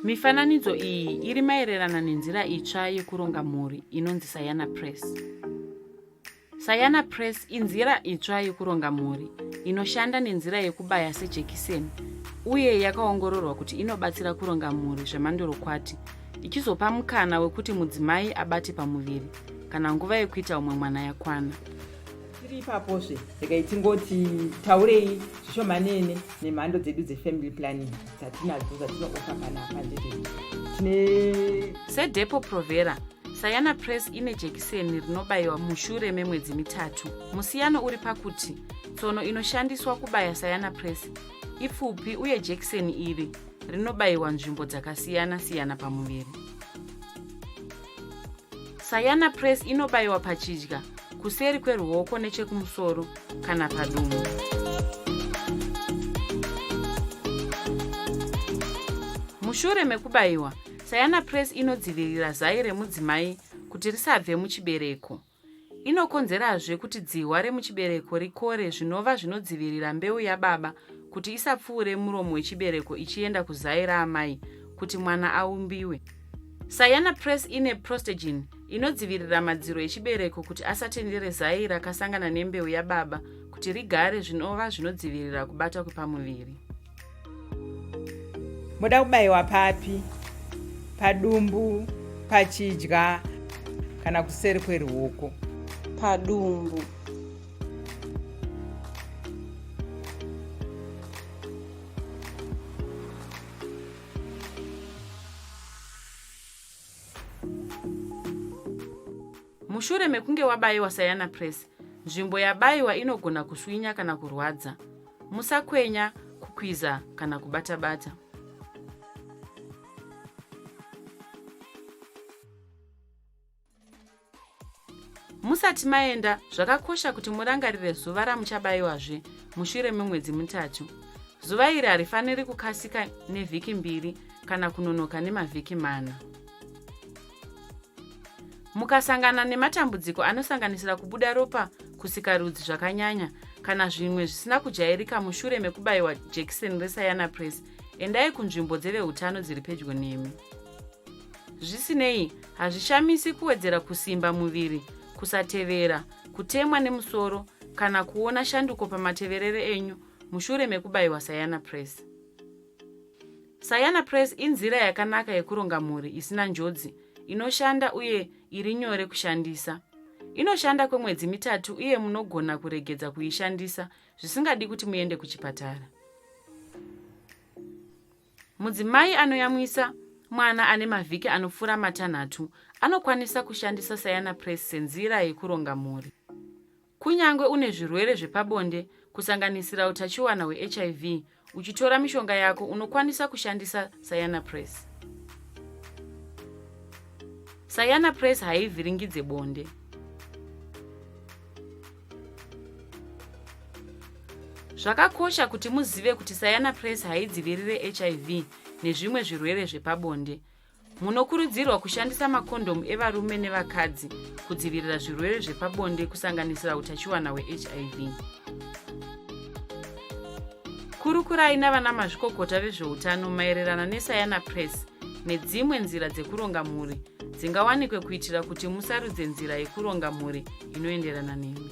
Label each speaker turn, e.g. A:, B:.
A: Mifananidzo iyi iri maererana nenzira itsva yekuronga mhuri inonzi Sayana Press. Sayana Press inzira itsva yekuronga mhuri inoshanda nenzira yekubaya sejekiseni uye yakaongororwa kuti inobatsira kuronga mhuri zvemandorokwati ichizopa mukana wekuti mudzimai abate pamuviri kana nguva yekuita umwe mwana yakwana.
B: Tiri ipapozve, regai tingoti taurei zvishomanene nemhando dzedu dzefamily planning dzatinadzo dzatinooffer panapa ndizvo tine
A: SeDepo Provera, Sayana Press ine jekiseni rinobayiwa mushure memwedzi mitatu. Musiyano uri pakuti tsono inoshandiswa kubaya Sayana Press ipfupi uye jekiseni iri rinobayiwa nzvimbo dzakasiyana-siyana pamuviri. Sayana Press inobayiwa pachidya, kuseri kweruoko nechekumusoro kana padumbu. Mushure mekubayiwa, Sayana Press inodzivirira zai remudzimai kuti risabve muchibereko. Inokonzerazve kuti dzihwa remuchibereko rikore zvinova zvinodzivirira mbeu yababa kuti isapfuure muromo wechibereko ichienda kuzai raamai kuti mwana aumbiwe. Sayana Press ine prostagen inodzivirira madziro echibereko kuti asatendere zai rakasangana nembeu yababa kuti rigare zvinova zvinodzivirira kubata kwepamuviri.
B: Moda kubayiwa papi? Padumbu, pachidya kana kuseri kweruoko?
C: Padumbu.
A: Mushure mekunge wabayiwa Sayana Press, nzvimbo yabayiwa inogona kuswinya kana kurwadza. Musakwenya, kukwiza kana kubata-bata. Musati maenda, zvakakosha kuti murangarire zuva ramuchabayiwazve mushure memwedzi mitatu. Zuva iri harifaniri kukasika nevhiki mbiri kana kunonoka nemavhiki mana. Mukasangana nematambudziko anosanganisira kubuda ropa kusikarudzi zvakanyanya kana zvimwe zvisina kujairika mushure mekubayiwa jekiseni reSayana Press, endai kunzvimbo dzevehutano dziri pedyo nemi. Zvisinei, hazvishamisi kuwedzera kusimba muviri, kusatevera, kutemwa nemusoro kana kuona shanduko pamateverere enyu mushure mekubayiwa Sayana Press. Sayana Press inzira yakanaka yekuronga mhuri isina njodzi, inoshanda uye iri nyore kushandisa. Inoshanda kwemwedzi mitatu uye munogona kuregedza kuishandisa zvisingadi kuti muende kuchipatara. Mudzimai anoyamwisa mwana ane mavhiki anopfuura matanhatu anokwanisa kushandisa Sayana Press senzira yekuronga mhuri. Kunyange une zvirwere zvepabonde, kusanganisira utachiwana hweHIV, uchitora mishonga yako unokwanisa kushandisa Sayana Press. Sayana Press haivhiringidze bonde. Zvakakosha kuti muzive kuti Sayana Press haidzivirire hiv nezvimwe zvirwere zvepabonde. Munokurudzirwa kushandisa makondomu evarume nevakadzi kudzivirira zvirwere zvepabonde kusanganisira utachiwana hweHIV. Kurukurai navanamazvikokota vezveutano maererano neSayana Press nedzimwe nzira dzekuronga mhuri dzingawanikwe kuitira kuti musarudze nzira yekuronga mhuri inoenderana nemi.